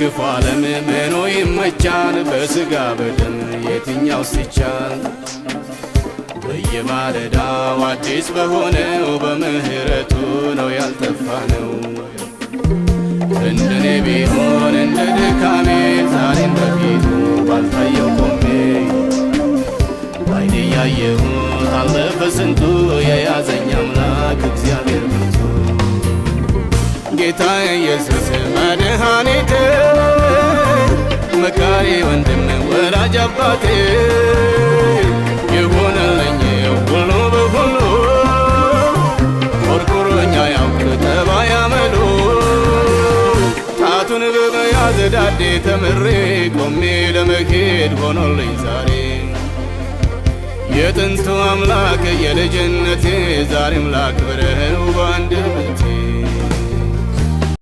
በክፉ ዓለም ምኑ ይመቻል? በሥጋ በደም የትኛው ሲቻል? በየማለዳው አዲስ በሆነው በምህረቱ ነው ያልጠፋነው። እንደኔ ቢሆን እንደ ድካሜ ዛሬም በፊቱ ባልታየው ቆሜ፣ ባይኔ ያየሁት አለፈ ስንቱ፣ የያዘኝ አምላክ እግዚአብሔር ብርቱ። ጌታ ኢየሱስ መድኃኒቴ፣ መካሪ ወንድም ወላጅ አባቴ፣ የሆነልኝ ሁሉ በሁሉ፣ ቆርቁሮኛ ያውቅ ጠባይ አመሉ። ጣቱን በመያዝ ዳዴ ተምሬ ቆሜ ለመሄድ ሆኖልኝ ዛሬ፣ የጥንቱ አምላክ የልጅነቴ ዛሬም ላክብርህ በአንደበቴ።